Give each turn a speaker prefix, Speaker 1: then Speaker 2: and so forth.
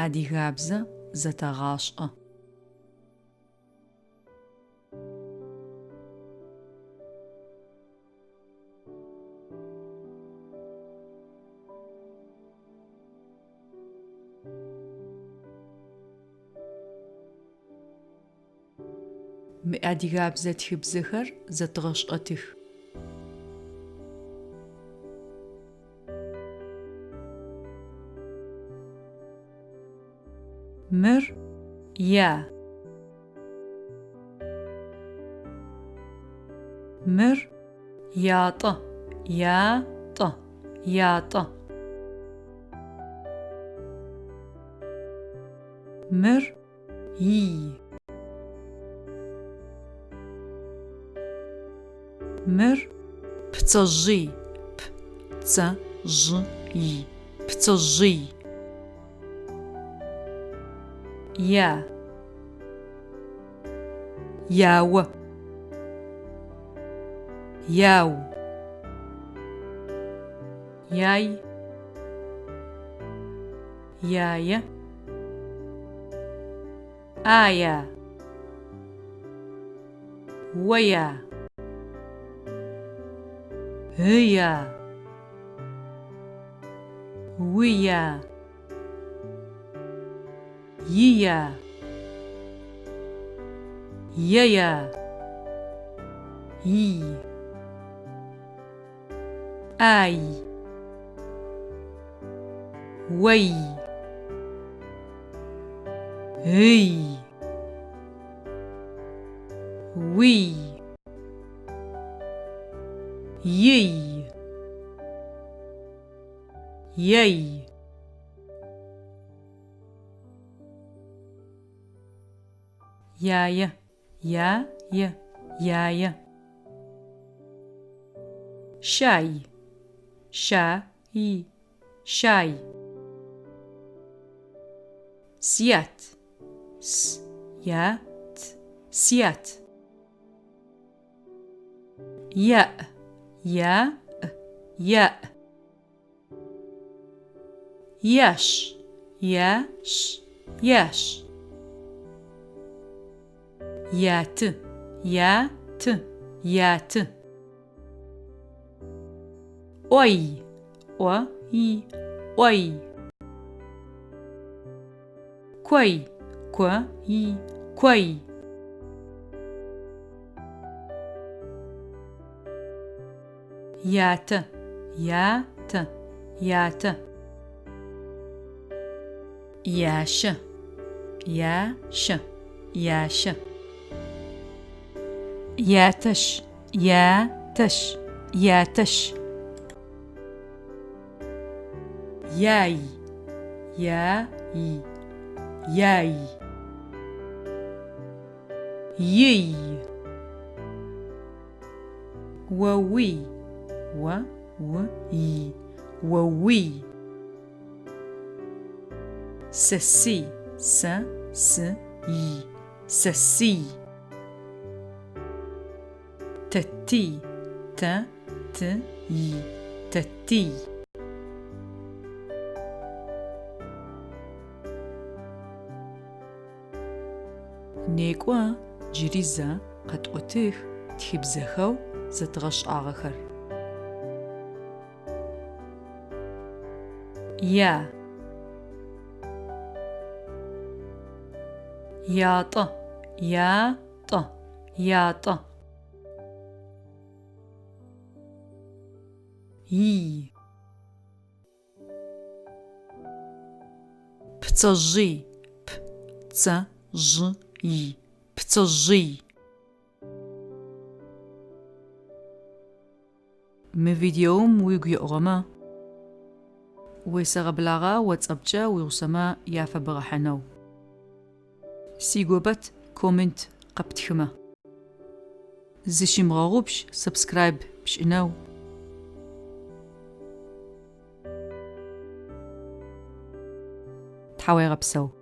Speaker 1: Адыгабзэ зэтэгъашӏэ. Мы адыгабзэ тхыбзэхэр зэтыгъэшӏэтых. Мыр я. Мыр ятӏэ, ятӏэ, ятӏэ. Мыр ий. Мыр пцэжъый, п-ц-жъ-ый, пцэжъый. Я. Яо. Яу. Яй. Яе. Ая. Оя. Ыя. Уя. Ия. Ея. Ий. Ай. Ой. Ый. Уий. Ий. Ей. Яе. Я-е, яе. Щай, ща-и, щай. Сят, с-я-т, сят. Яӏ, я-ӏ, яӏ. Ящ, я-щ, ящ. Яты, я-ты, яты. Ой, ӏо-и, ӏой. Кой, ко-и, кой. Ятэ, я-тэ, ятэ. Ящэ, я-щэ, ящэ. Ятэш, я-тэш, ятэш. Яй, я-и, яй. Ий. Оуий, о-у-ий, оуий. Сэсый, сэ-сы-ий, сэсый. Тэтый, тэ-ты-ий, тэтый. Некӏо, джыри зэ къэтӏотых тхыбзэхэу зэтыгъэшӏагъэхэр. Я. Ятӏэ, ятӏэ, ятӏэ. Ий. Пцэжъый, п-ц-жъ-ый, пцэжъый. Мы видеом уигу еӏугъэмэ, уесэгъэблагъэ WhatsApp-кӏэ уигъусэмэ яфэбгъэхьынэу. Сигопэт коммент къэптхымэ. Зыщымыгъэгъупш subscribe пшӏынэу. Тхьауегъэпсэу.